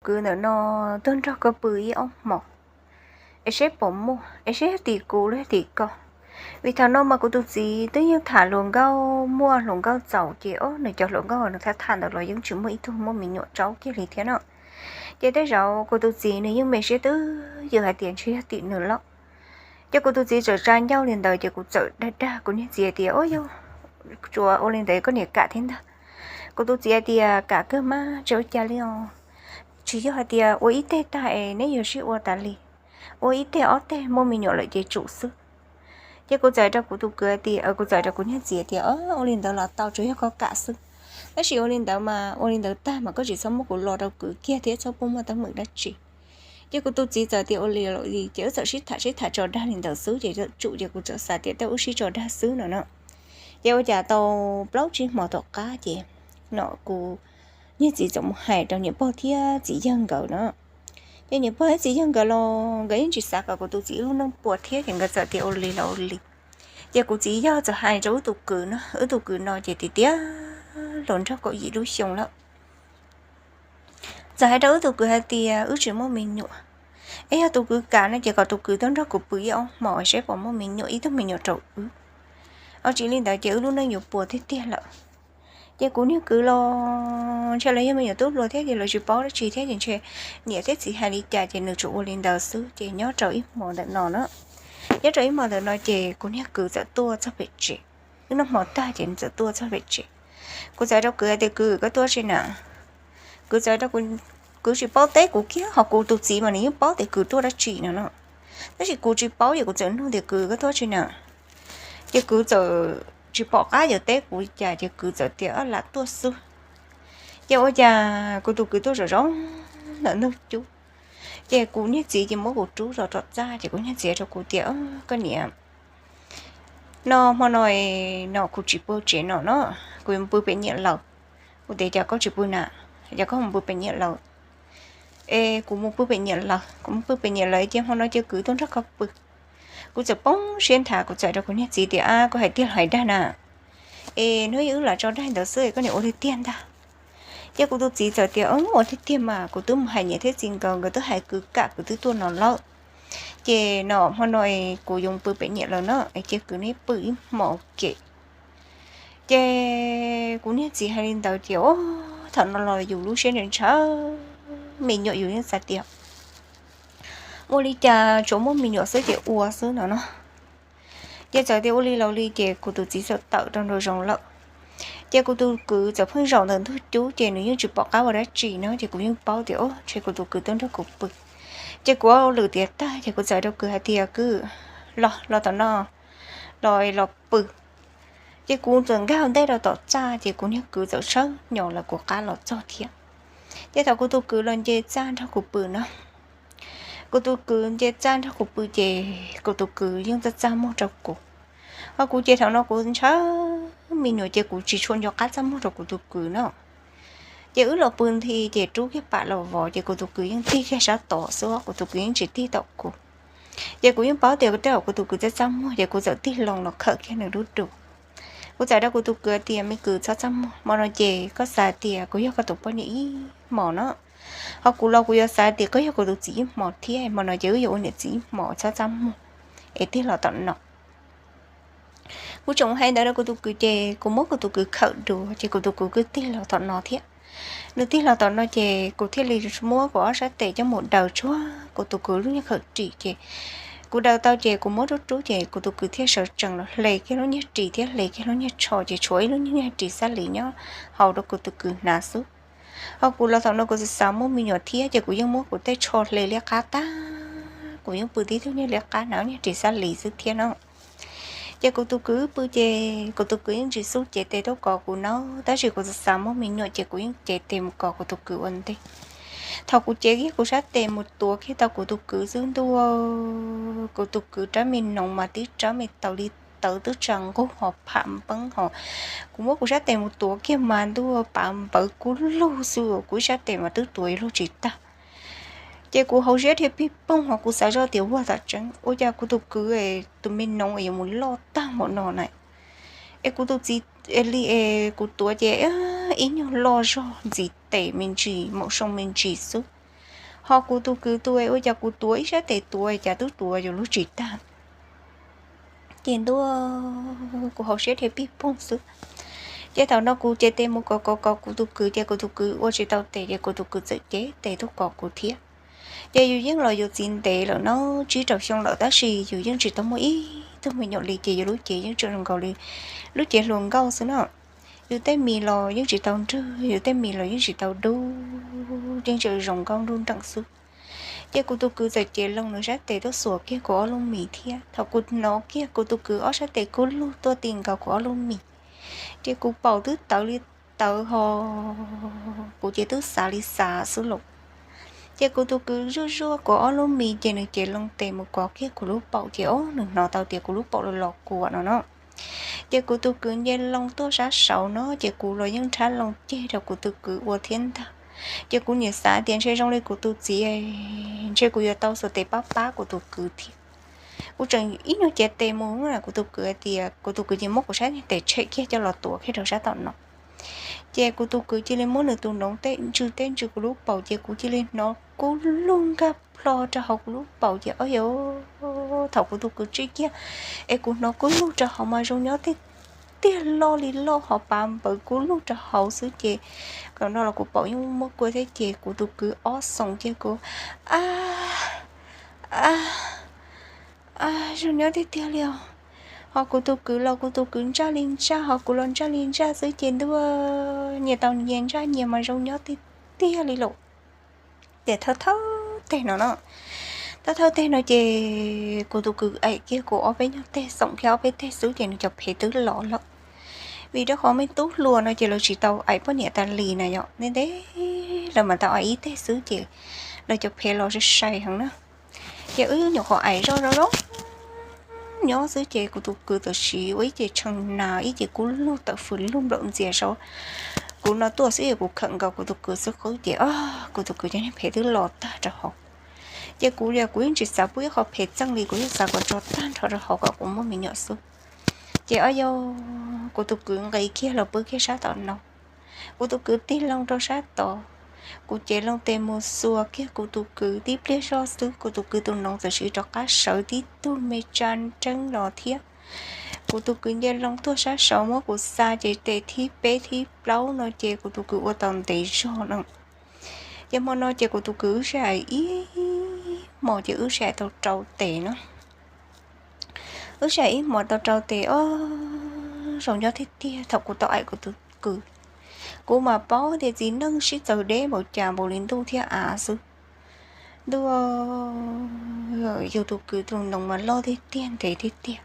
kwv ntawm no tuaj nrog koj pw ib ob hmos, es seb puas muaj, es seb yog tim kuv los yog tim koj. Vim thaum no mas kuv tus txiv twb yeej tham hluas nkauj, muaj hluas nkauj txaus ces ob nws cov hluas nkauj nws tham tham ntawd los yeej tsis muaj ib tug muaj me nyuam tsaub kiag li thiab no. Ces tej zaum kuv tus txiv nws yeej me siab twb ywm hais tias ntshe yog tim nws lawm. Ces kuv tus txiv txawm tsa ncauj li ntawd ces kuv txawm dag dag kuv niag txiv tias, Ua yog, tsuas ua li ntawd koj niam kam thiab ntag. Kuv tus txiv hais tias, Kam kawg mas, tsis ua cas li os. Tsis yog hais tias ua ib teg tag es neb yuav sib ua tas li, ua ib teg ob teg muaj me nyuam lawm ces tsum xwb. Ces kuv txawm rau kuv tus kwv tias, kuv txawm rau kuv niag txiv tias, Ua li ntawd los tau, tsuas yog koj kam xwb. Tab sis ua li ntawd mas ua li ntawd tag mas koj tsis txhob muab kuv los rau kwv kiag thiab txhob pub muaj teeb meem dab tsi. Ces kuv tus txiv txawm tias, Ua li los li. Ces wb txawm sib tham sib tham tso dag li ntawd xwb ces txawm tsum, ces kuv txawm xav tias tej zaum wb sib tso dag xwb no na. Ces ua cas tau plaub tsib hmo tom qab ces no kuv niag txiv txawm mus hais rau niam pog thiab txiv yawg nkawd no. Ces niam pog thiab txiv yawg nkawd los nkawd yeej tsis xav kom kuv tus txiv ib lub neej puas thiab ces nkawd txawm tias ua li los ua li. Ces kuv txiv yawg txawm hais rau wb tus kwv no, wb tus kwv no ces tiag tiag los nrog kaum yim lub xyoo lawm. Txawm hais rau wb tus kwv hais tias wb tsis muaj me nyuam, es yog tus kwv kam no ces kom tus kwv tuaj nrog kuv pw ib ob hmos seb puas muaj me nyuam, ib tug me nyuam rau wb. Ho tsis li ntawd ces wb lub neej yuav puas tiag tiag lawm. Ces kuv niag kwv los ntshe los yog me nyuam tub hluas thiab ces lawv tsis paub dab tsi thiab ces ntshe niam thiab txiv hais li cas ces nws tsuas ua li ntawd xwb ces nyob rau ib hmo ntawm no na. Nyob rau ib hmo ntawm no ces kuv niag kwv txawm tuaj txog pem tsev. Wb noj hmo tag ces nws txawm tuaj txog pem tsev. Kuv txawm rau kwv tias, Kwv, koj tuaj tsi na? Kwv txawm rau, kwv tsis paub teb kuv kiag, ho kuv tus txiv mas nws yeej paub tias kwv tuaj dab tsi no no. Tab sis kuv tsis paub ces kuv txawm nug tias, Kwv, koj tuaj tsi na? Ces kwv txawm tsis pom qab yuav teb kuv li cas ces kwv txawm tias, Lam tuaj xwb. Ces ua cas kuv tus kwv tuaj zoo zoo ntawm ntug cub. Ces kuv niag txiv ces muab kuv rub zog rau txaj ces kuv niag txiv rau kuv tias, Koj niam, no hmo no no kuv tsis pw tsev no no, kuv yuav mus pw pem niam laus. Kuv tias, Cas koj tsis pw na? Cas koj mus pw pem niam laus? Es kuv mus pw pem niam laus, kuv mus pw pem niam laus ces hmo no ces kwv tuaj nrog koj pw. Kuv txawm poob siab nthav, kuv txawm rau kuv niag txiv tias, Ab, koj hais tiag los hais dag na? Es hnub ib wb lam tso dag ntawd xwb, koj niam ua tiag tiag ntag. Ces kuv tus txiv txawm tias, Ua tiag tiag mas, kuv twb mus hais niam thiab txiv nkawd, nkawd twb hais kwv kam kwv twb tuaj no lawm. Ces no hmo no kuv yuav pw pem niam laus no, ces kwv neb pw ib hmos ua ke. Ces kuv niag txiv hais li ntawd ces thaum no los yus lub siab ntshaw, me nyuam yus yeej xav tias ua li cas tsuas muaj me nyuam xwb ces ua xwb no no. Ces txawm tias ua li los li ces kuv tus txiv txawm tawm rau nraum zoov lawm. Ces kuv tus kwv txawm pheej zaum ntawm ntug cub ces nws yeej tsis pom qab ua dab tsi no ces kuv yeej paub tias, Ub, ntshe kuv tus kwv tuaj nrog kuv pw. Ces kuv ua lwm tiav tag ces kuv txawm rau kwv hais tias, Kwv, los, los tom no, los, los pw. Ces kuv txawm nkag ntej rau tom txaj ces kuv niag kwv txawm sawv nyo lawv kuv qab los txog thiab. Ces thaum kuv tus kwv los nce txaj nrog kuv pw no, kuv tus kwv nce txaj nrog kuv pw ces kuv tus kwv yeej txaj txaj muag rau kuv. Ho kuv ces thaum no kuv ntshaw me nyuam ces kuv tsis tshua nco qab txaj muag rau kuv tus kwv no. Ces wb los pw nthi ces rub kiag pam los vov ces kuv tus kwv yeej tig kiag sab tod xwb, kuv tus kwv yeej tsis tig tom kuv. Ces kuv yeej paub tias tej zaum kuv tus kwv txaj txaj muag ces kuv txawm tig loo los khawm kiag nws lub dum. Kuv txawm rau kuv tus kwv tias, Me kwv, txhob txaj muag, hmo no ces koj xav tias kuv yog koj tus poj niam ib hmos no, ho kuv los kuv yuav xav tias koj yog kuv tus txiv ib hmos thiab, hmo no ces wb yuav ua niam txiv ib hmos, txhob txaj muag es tig los tom no. Kuv tseem hais ntawd rau kuv tus kwv ces kuv muab kuv tus kwv khawm dua ces kuv tus kwv kuj tig los tom no thiab. Nws tig los tom no ces kuv thiaj li muab kuv ob sab tes coj mus daws tsuag kuv tus kwv lub niag khawm ris ces kuv daws tau ces kuv muab rub rub ces kuv tus kwv thiaj sawv tsees los hle kiag lub niag ris thiab hle kiag lub niag tsho ces tshuav ib lub niag ris xab lis nyob hauv rau kuv tus kwv hnav xwb. Ho kuv los thaum no kuv xav xav muaj me nyuam thiab ces kuv yeej muab kuv tej tsho hle liab qab tag, kuv yeej pw tib tug niag liab qab hnav niag ris xab lis xwb thiab no. Ces kuv tus kwv pw ces kuv tus kwv yeej tsis xub cev tes tuaj kov kuv no, tab sis kuv xav xav muaj me nyuam ces kuv yeej cev tes mus kov kuv tus kwv ua ntej. Thaum kuv cev kiag kuv sab tes mus tuav kiag tau kuv tus kwv xwb ntuj, kuv tus kwv rab me noov mas tib rab me taws li tawv twb tsa nqug ho pham npeeb ho. Kuv muab kuv sab tes mus tuav kiag mas ntuj, pav npawv kub lug xwb, kuv ib sab tes mas twb tuav yuav luag tsis tag. Ces kuv hauv siab dhia pig poog ho kuv xav zoj tias vuag tam tseeb ua cas kuv tus kwv tus me noov yuav mus loj tag npaum no na. Es kuv tus txiv li es kuv tuav ces ib nyuag loj zog ntxiv tes me ntsis maum soo me ntsis xwb. Ho kuv tus kwv tus es ua cas kuv tuav ib sab tes tuav cas twb tuav yuav luag tsis tag. Ces ntuj, kuv hauv siab dhia pij poog xwb. Ces thaum no kuv cev tes mus kov kov kov kuv tus kwv ces kuv tus kwv ua tsis tau tes ces kuv tus kwv txawm cev tes tuaj kov kuv thiab. Ces yus yeej los yuav txiv ntev lawm no, tsib rau xyoo lawm tab sis yus yeej tsis tau muaj ib tug me nyuam li ces yus lub cev yeej tseem zoo nkaus li lub cev hluas nkauj xwb no. Yus tej mis los yeej tsis tau nrwg, yus tej mis los yeej tsis tau dub, yeej tseem zoo nkauj nruj nreem xwb. Ces kuv tus kwv txawm cev loo nws sab tes tuaj xuas kiag kuv ob lub mis thiab. Thaum kuv hnov kiag kuv tus kwv ob sab tes kub lug tuaj ti nkaus kuv ob lub mis, ces kuv paum twb tawv li tawv ho, kuv ces twb xav li xav xwb lauj. Ces kuv tus kwv zuaj zuaj kuv ob lub mis ces nws cev loo tes mus kov kiag kuv lub paum ces o nws hnov tau tias kuv lub paum los los kuam no no. Ces kuv tus kwv nce loo tuaj sab saud no ces kuv los yeej nrhab loo ceg rau kuv tus kwv ua thiab ntag. Ces kuv niam xav tias ntshe zoo li kuv tus txiv, ntshe kuv yuav tau xuas tes pab pab kuv tus kwv thiab. Kuv tseem ib nyuag cev tes mus, kuv tus kwv hais tias, kuv tus kwv ces muab kuv sab tes tshem kiag coj los tuav kiag rau sab tom no. Ces kuv tus kwv cia li muab nws tus noov tej ntsws tej ntsws kuv lub paum ces kuv cia li hnov kub lug nkag plho rau hauv kuv lub paum ces o yog, thaum kuv tus kwv tsij kiag es kuv hnov kub lug rau hauv mas zoo nyob tiag tiag loj li loj ho pav npawv kub lug rau hauv xwb ces, thaum no los kuv paum yeej muaj kua thiab ces kuv tus kwv ob xoom ces kuv a a zoo nyob tiag tiag li os. Ho kuv tus kwv los kuv tus kwv ntsaj li ntsaj ho kuv los ntsaj li ntsaj xwb ces ntuj, nyias tau nyias ntsaj nyias mas zoo nyob tiag tiag li lawm. Ces thawj thawj teg no no, thawj thawj teg no ces kuv tus kwv aim kiag kuv ob peb nyuag teg xoom kiag ob peb teg xwb ces nws cov phev twb los lawm. Vim rau qhov me tub hluas no ces lawv tsis tau aim poj niam tas li na yom, ntev ntev lawv mam tau aim ib teg xwb ces lawv cov phev los sai sai heev na. Ces wb nyuam qhuav aim zoj zoo zoo nyob xwb ces kuv tus kwv tam sim ua ib ce tshee nas ib ce kub lug tawm fws lug nplaum ntxias saud. Kuv no tuaj xwb es kuv khawm nkaus kuv tus kwv xwb qwb ces kuv tus kwv cov niag phev twb los tag rau hauv. Ces kuv li kuv yeej tsis xav pub ib qho phev txeej li, kuv yeej xav kom tso tag nrho rau hauv kom kuv muaj me nyuam xwb. Ces o yog, kuv tus kwv nqis kiag los pw kiag sab tom no. Kuv tus kwv tig loo rau sab tod, kuv cev loo tes mus xuas kiag kuv tus kwv tib pliag zoj xwb kuv tus kwv tus noov txawm sim rov qab sawv tib tug me tsa nreeb los thiab. Kuv tus kwv nce loo tuaj sab saud muab kuv xa ces tes thib peb thib plaub no ces kuv tus kwv ua tau ntev zog no. Ces hmo no ces kuv tus kwv wb sib aim ib hmos ces wb sib aim tau rau tes no. Wb sib aim ib hmos tau rau tes o, zoo nyob tiag tiag thaum kuv tau aim kuv tus kwv. Kuv mas paub tias txiv neej sib txawv deb npaum cas npaum li ntuj thiab av xwb. Ntuj, yus tus kwv tus noov mas loj tiag tiag ntev tiag tiag.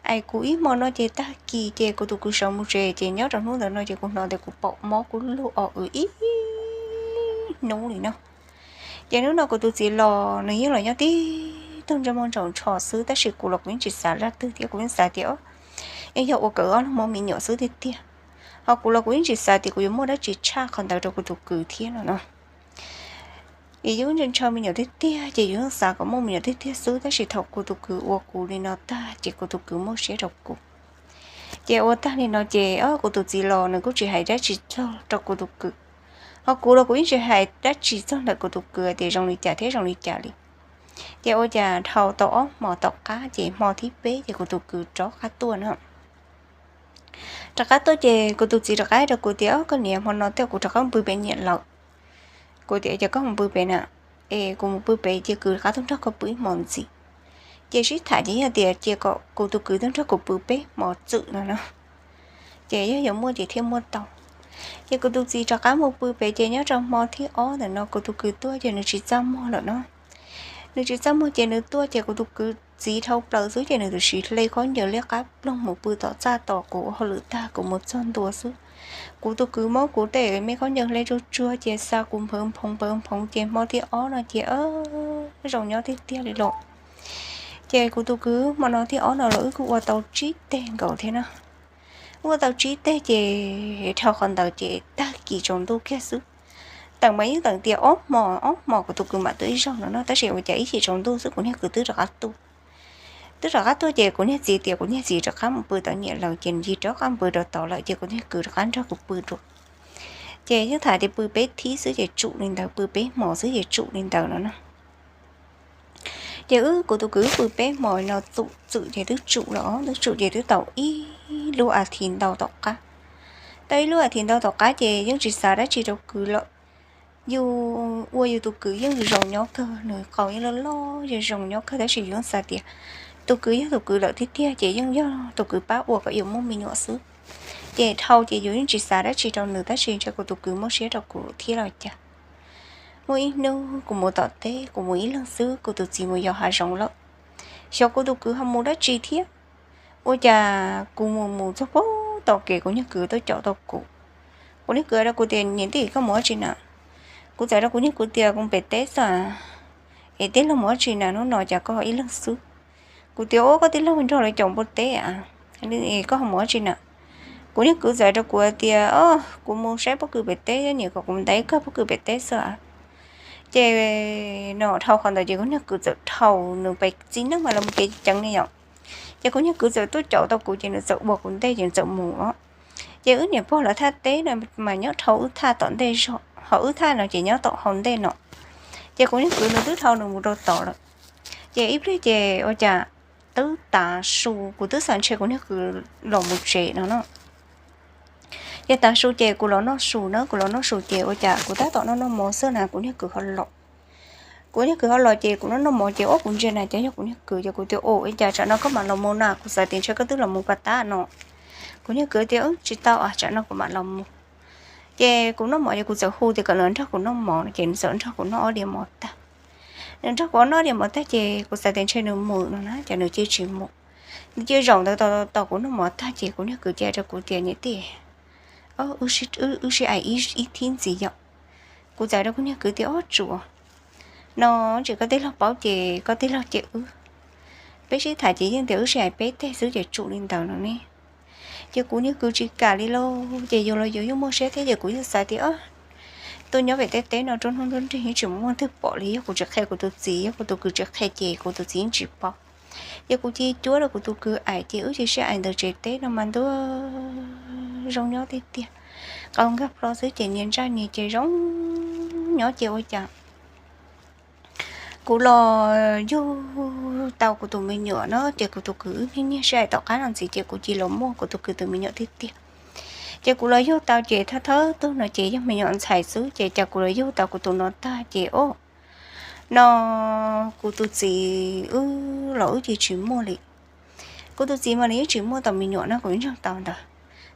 Aim kuv ib hmo no ces tag kis ces kuv tus kwv sawv mus tsev ces nyob rau hnub ntawd no ces kuv hnov tias kuv paum mob kub lug o w ib hnub li no. Ces hnub no kuv tus txiv los nws yeej los nyob tib tug ntsej muag ntsaum ntsho xwb tab sis kuv los kuv yeej tsis xav dab tsi twg thiab kuv yeej xav tias o, yeej yog ua kom ob leeg muaj me nyuam xwb tiag tiag. Ho kuv los kuv yeej tsis xav tias kuv yuav muaj dab tsi tshaj qhov ntawd rau kuv tus kwv thiab no no. Es yus ntshaw me nyuam tiag tiag ces yus yeej xav kom muaj me nyuam tiag tiag xwb tab sis thaum kuv tus kwv ua kuv li no tag ces kuv tus kwv muaj siab rau kuv. Ces ua tag li no ces o kuv tus txiv los nws kuj tsis hais dab tsi txog rau kuv tus kwv. Ho kuv los kuv yeej tsis hais dab tsi txog ntawm kuv tus kwv tias zoo li cas thiab zoo li cas li. Ces ua cas dhau tau ob hmos tom qab ces hmo thib peb ces kuv tus kwv rov qab tuaj no. Rov qab tuaj ces kuv tus txiv rov qab rau kuv tias o koj niam, hmo no tej kuv rov qab mus pw pem niam lawm. Kuv tias ces koj mus pw pem na, es kuv mus pw pem ces kuv rov qab tuaj nrog koj pw ib hmos ntxiv. Ces sib tham ces yog tias cia kom kuv tus kwv tuaj nrog kuv pw peb hmos txwm no no. Ces yog yuav muaj ces thiaj muaj tau. Ces kuv tus txiv rov qab mus pw pem ces nyob rau hmo thib ob ntawm no kuv tus kwv tuaj ces nws tsis txaj muag lawm no. Nws tsis txaj muag ces nws tuaj ces kuv tus kwv txiv dhau plaws xwb ces nws tam sim hle khaub ncaws liab qab ploog mus pw tom txaj tos kuv ua hauj lwm tag kuv mus txog ntua xwb. Kuv tus kwv muab kuv tej me khaub ncaws hle tsuag tsuag ces xa kuv npawv nphoov npawv nphoov ces hmo thib ob no ces zoo nyob tiag tiag li los. Ces kuv tus kwv hmo no thib ob no los wb kuj ua tau tsib teg nkaus thiab na. Ua tau tsib teg ces dhau qhov ntawd ces tag kis tsaus ntuj kiag xwb. Teem mas yeej teem tias ob hmo ob hmo kuv tus kwv mam tuaj ib zaug no no tab sis ua cas ib chim tsaus ntuj xwb kuv niag kwv twb rov qab tuaj. Twb rov qab tuaj ces kuv niag txiv tias kuv niag txiv rov qab mus pw tom niam lawm ces nws cia li rov qab mus pw rau tod lawm ces kuv niag kwv rov qab nrog kuv pw dua. Ces yeej tham tias pw peb thib xwb ces tsum li ntawd, pw peb hmos xwb ces tsum li ntawd no na. Ces wb kuv tus kwv pw peb hmos no txum txwm ces twb tsum los, twb tsum ces twb tau ib lub a thiv ntau tom qab. Tau ib lub a thiv ntau tom qab ces yeej tsis xav dab tsi rau kwv lawm. Yus ua yus tus kwv yeej zoo nyob kawg, nws qau yeej loj loj zoo nyob kawg, tab sis yus yeej xav tias tus kwv yog tus kwv lawm tiag tiag ces yeej yog tus kwv pab ua kom yus muaj me nyuam xwb. Ces dhau ces yus yeej tsis xav dab tsi rau nws, tab sis ntshe kuv tus kwv muaj siab rau kuv thiab los cas. Muaj ib hnub kuv mus tom teb, kuv mus ib leeg xwb, kuv tus txiv mus yos hav zoov lawm. Xyov kuv tus kwv ho mus dab tsi thiab, ua cas kuv mus mus txog pem tom kev kuv niag kwv tuaj caum tau kuv. Kuv niag kwv rau kuv tias, Niam tij, koj mus dab tsi na? Kuv txawm rau kuv niag kwv tias, Kuv pem teb xwb, es tij laug mus dab tsi na, hnub no cas koj ib leeg xwb? Kuv tias, Ua koj tij laug nrog lawv caum npua teb a, koj ho mus dab tsi na? Kuv niag kwv txawm rau kuv tias, O, kuv mus saib pob kws pem teb, niam kom kuv mus ntaiv kawg pob kws pem teb xwb. Ces no dhau qhov ntawd ces kuv niag kwv txawm dhau, nws pem txiv neej mas los mus kev ceev ne yom. Ces kuv niag kwv txawm tuaj caum tau kuv ces nws txawm ua kuv ntej ces nws txawm mus os. Ces wb niam pog lawv thaj teb no mas nyob dhau wb thaj tom ntej zog, ho wb thaj no ces nyob tom hauv ntej no. Ces kuv niag kwv nws twb dhau nws mus rau tod lawm. Ces ib pliag ces ua cas twb tav su, kuv twb xav ntshe kuv niag kwv los mus tsev no no. Ces tav su ces kuv los noj su na, kuv los noj su ces ua cas kuv tab tom noj noj mov xwb na kuv niag kwv ho los. Kuv niag kwv ho los ces kuv noj noj mov ces ua kuv ntsia na cas yog kuv niag kwv ces kuv tias, O, ua cas tsam no koj mam los mus na? Kuv xav tias ntshe koj twb los mus pas tab no. Kuv niag kwv tias, Tsis tau, tsam no kuv mam los mus. Ces kuv noj mov ces kuv txawm hu tias kom nws nrog kuv noj mov no ces nws txawm nrog kuv noj ob diav mov tag. Nws nrog kuv noj diav mov tag ces kuv xav tias ntshe nws mus no na ces nws cia tsis mus. Nws cia zaum ntawd tos kuv noj mov tag ces kuv niag kwv cia rau kuv tias, Niam tij, wb sib aim ib thib ntxiv yom. Kuv txawm rau kuv niag kwv tias, O, tsum no, tsis koj tij laug paub ces koj tij laug cem wb. Peb sib tham ces yeej tias wb sib aim peb teg xwb ces tsum li ntawd no ne. Ces kuv niag kwv tsis kam li lauj, ces yus los yus yeej muaj siab thiab ces kuv yeej xav tias, Tuaj nyob pem teb teb no rau hnub nruab nrig yeej tsis muaj twg pom li, yog kuv tsis qhia kuv tus txiv, yog kuv tus kwv tsis qhia ces kuv tus txiv yeej tsis paub. Ces kuv cia cuab rau kuv tus kwv aim ces wb cia sib aim ntawm tsev teb no mas ntuj, zoo nyob tiag tiag. Qau nkag plho xwb ces nias ntsaj nias ces zoo nyob ces ua cas kuv los yug tau kuv tus me nyuam no ces kuv tus kwv wb nyiag sib aim tom qab no ntxiv ces kuv cia los muaj kuv tus kwv tus me nyuam tiag tiag. Ces kuv los yug tau ces thawj thawj tug no ces yog me nyuam ntxhais xwb ces cas kuv los yug tau kuv tus no tag ces o no kuv tus txiv wb los wb cia tsis muaj li. Kuv tus txiv mas nws yeej tsis muaj tau me nyuam no kuv ntseeg tau ntawd.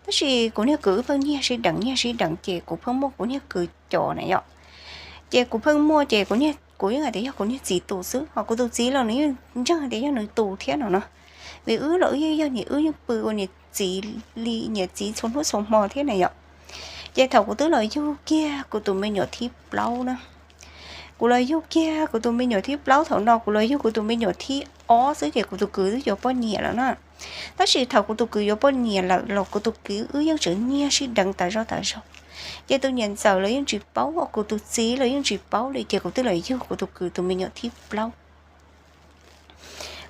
Tab sis kuv niag kwv wb pheej nyiag sib deev nyiag sib deev ces kuv pheej muaj kuv niag kwv cov na yom. Ces kuv pheej muaj ces kuv yeej hais tias yog kuv niag txiv tus xwb, ho kuv tus txiv los nws yeej ntseeg tias yog nws tus thiab no no. Vim wb los wb yeej yog niam, wb yeej pw ua niam txiv li niam txiv txhua hnub txhua hmo thiab na yom. Ces thaum kuv twb los yug kiag kuv tus me nyuam thib plaub na, kuv los yug kiag kuv tus me nyuam thib plaub, thaum no kuv los yug kuv tus me nyuam thib ob xwb ces kuv tus kwv twb yuav poj niam lawm na. Tab sis thaum kuv tus kwv yuav poj niam lawm los kuv tus kwv wb yeej tseem nyiag sib deev tas zog tas zog. Ces tus niam ntxawm los yeej tsis paub, kuv tus txiv los yeej tsis paub li, ces kuv twb los yug kuv tus kwv tus me nyuam thib plaub.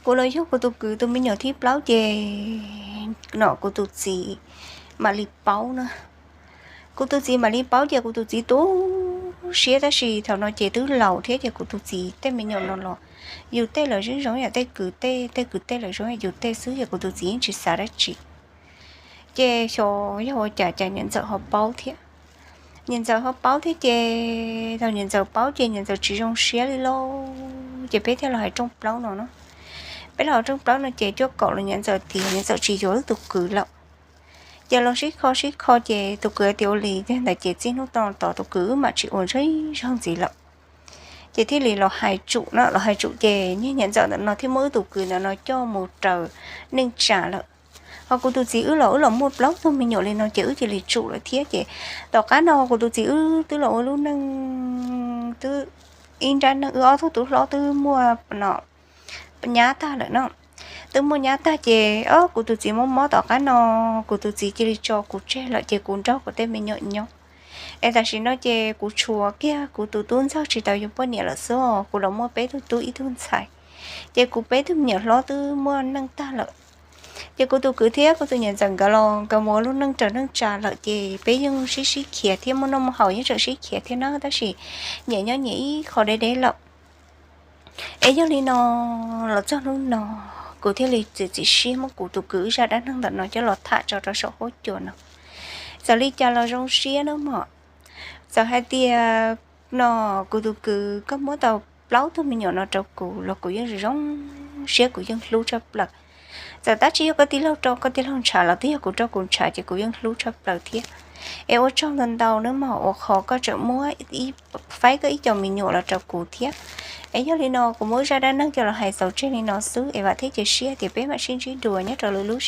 Kuv los yug kuv tus kwv tus me nyuam thib plaub ces no kuv tus txiv mam li paub na. Kuv tus txiv mam li paub ces kuv tus txiv tu siab, tab sis thaum no ces twb laus thiab ces kuv tus txiv tej me nyuam no los yus tej lawm zoo zoo yam tej kwv tej, tej kwv tej lawm zoo yam yus tej xwb ces kuv tus txiv yeej tsis xav dab tsi. Ces xyov yog ua cas cas niam ntxawm ho paub thiab. Niam ntxawm ho paub thiab ces thaum niam ntxawm paub ces niam ntxawm tsis zoo siab li lauj, ces peb thiaj los hais rooj plaub no no. Peb los hais rooj plaub no ces cuaj kaum los niam ntxawm tias niam ntxawm tsis yuav wb tus kwv lawm. Ces los sib kho sib kho ces tus kwv tias ua li tiag ntawd ces txij hnub no tos tus kwv wb mam tsis ua zej zog ntxiv lawm. Ces thiaj li los hais tsum no, los hais tsum ces niag niam ntxawm ntawm no thiaj muab wb tus kwv ntawm no coj mus raws neej tsa lawm. Ho kuv tus txiv wb los wb los muaj plaub tug me nyuam li no ces wb cia li tsum lawm thiab ces tom qab no kuv tus txiv wb twb los ua lub neej twb ib nrab neej, wb ob tug tub hlob twb muaj no nyab tag lawm no. Twb muaj nyab tag ces o kuv tus txiv mob mob tom qab no kuv tus txiv cia li tso kuv tseg lawm ces kuv nrog kuv tej me nyuam nyob. Es tam sim no ces kuv tshuav kiag kuv tus tub ntxawg tsis tau yuav poj niam lawm xwb, kuv los muaj peb tug tub ib tug ntxhais. Ces kuv peb tug me nyuam hlob twb muaj neej tag lawm. Ces kuv tus kwv thiab kuv tus niam ntxawm nkawd los nkawd mus ua lub neej raws neej tsa lawm ces peb yeej sib sib khiav thiab, muaj noj muaj haus yeej tseem sib khiav thiab na, tab sis nyias nyob nyias ib qho deb deb lawm. Es yog li no, los txog hnub no kuv thiaj li txiav txim siab muab kuv tus kwv zaj dab neeg ntawm no coj los tham tso rau saum huab cua no. Txawm li cas los zoo siab nawb mog. Txawm hais tias no kuv tus kwv koj muab tau plaub tug me nyuam no rau kuv los kuv yeej zoo zoo siab, kuv yeej hlub tshaj plaws. Txawm tab tsis yog koj tij laug rau koj tij laug ntshav los twb yog kuv rau kuv ntshav ces kuv yeej hlub tshaj plaws thiab. Es ua tsaug ntau ntau nawb mog uas qhov koj tseem muab faib koj ib co me nyuam los rau kuv thiab. Es yog li no kuv muab zaj dab neeg coj los hais xaus tseg li no xwb es vam thiab cia siab tias peb mam sib ntsib dua nyob rau lwm lub